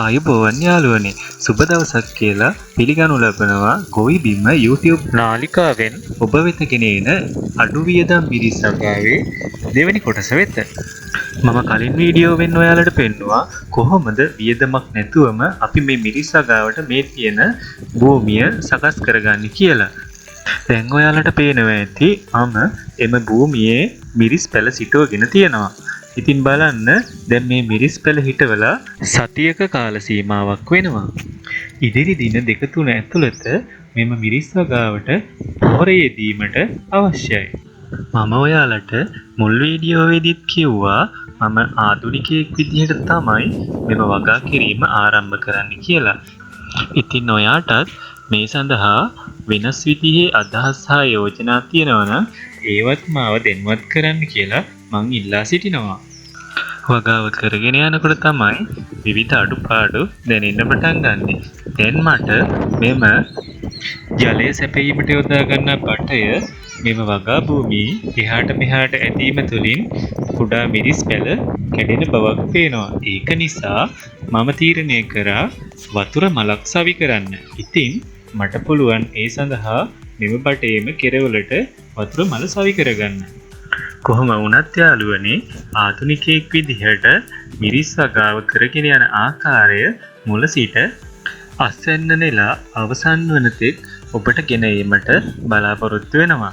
ආයුබෝවන් යාළුවනේ, සුබ දවසක් කියලා පිළිගනු ලබනවා ගොවිබිම YouTube නාලිකාවෙන් ඔබ වෙත ගෙන එන අඩු වියදම් මිරිස් වගාවේ දෙවැනි කොටස වෙත. මම කලින් වීඩියෝවෙන් ඔයාලට පෙන්නුවා කොහොමද වියදමක් නැතුවම අපි මේ මිරිස් වගාවට මේ තියෙන භූමිය සකස් කරගන්නේ කියලා. දැන් ඔයාලට පේනවා ඇති මම එම භූමියේ මිරිස් පැල සිටුවගෙන තියෙනවා. ඉතින් බලන්න, දැන් මේ මිරිස් පැල හිටවලා සතියක කාල සීමාවක් වෙනවා. ඉදිරි දින දෙක තුන ඇතුළත මෙම මිරිස් වගාවට පොහොර යෙදීමට අවශ්‍යයි. මම ඔයාලට මුල් වීඩියෝවේදීත් කිව්වා මම ආධුනිකයෙක් විදිහට තමයි මෙම වගා කිරීම ආරම්භ කරන්න කියලා. ඉතින් ඔයාටත් මේ සඳහා වෙනස් විදිහේ අදහස් හා යෝජනා තියෙනවා නම් ඒවත් මාව දැනුවත් කරන්න කියලා මං ඉල්ලා සිටිනවා. වගාව කරගෙන යනකොට තමයි විවිධ අඩුපාඩු දැනෙන්න පටන් ගන්නෙ. දැන් මට මෙම ජලය සැපයීමට යොදා ගන්නා බටය මෙම වගා භූමියේ එහාට මෙහාට ඇදීම තුළින් කුඩා මිරිස් පැල කැඩෙන බවක් පේනවා. ඒක නිසා මම තීරණය කරා වතුර මලක් සවි කරන්න. ඉතින් මට පුළුවන් ඒ සඳහා මෙම බටයේම කෙරවලට වතුර මල සවි කරගන්න. කොහොම වුණත් යාළුවනේ, ආධුනිකයෙක් විදිහට මිරිස් වගාව කරගෙන යන ආකාරය මුල සිට අස්වැන්න නෙලා අවසන් වන තෙක් ඔබට ගෙන ඒමට බලාපොරොත්තු වෙනවා.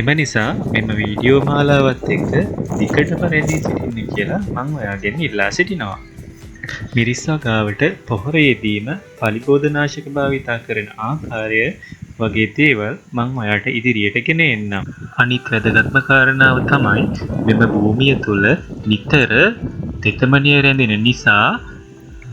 එම නිසා මෙම වීඩියෝ මාලාවත් එක්ක දිගටම රැඳී සිටින්න කියලා මං ඔයාගෙන් ඉල්ලා සිටිනවා. මිරිස් වගාවට පොහොර යෙදීම, පලිබෝධනාශක භාවිතා කරන ආකාරය වගේ දේවල් මං ඔයාට ඉදිරියට ගෙන එන්නම්. අනිත් වැදගත්ම කාරණාව තමයි මෙම භූමිය තුළ නිතර තෙතමනය රැඳෙන නිසා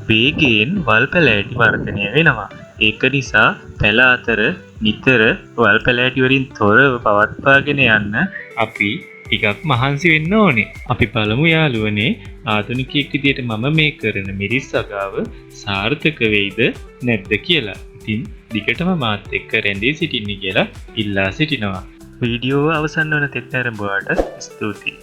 වේගයෙන් වල් පැලෑටි වර්ධනය වෙනවා. ඒක නිසා පැල අතර නිතර වල් පැලෑටි වලින් තොරව පවත්වාගෙන යන්න අපි ටිකක් මහන්සි වෙන්න ඕනේ. අපි බලමු යාළුවනේ, ආධුනිකයෙක් විදියට මම මේ කරන මිරිස් වගාව සාර්ථක වෙයිද නැද්ද කියලා. ඉතින් දිගටම මාත් එක්ක රැඳී සිටින්න කියලා ඉල්ලා සිටිනවා. වීඩියෝව අවසන් වන තෙක් නැරඹුවාට ස්තුතියි.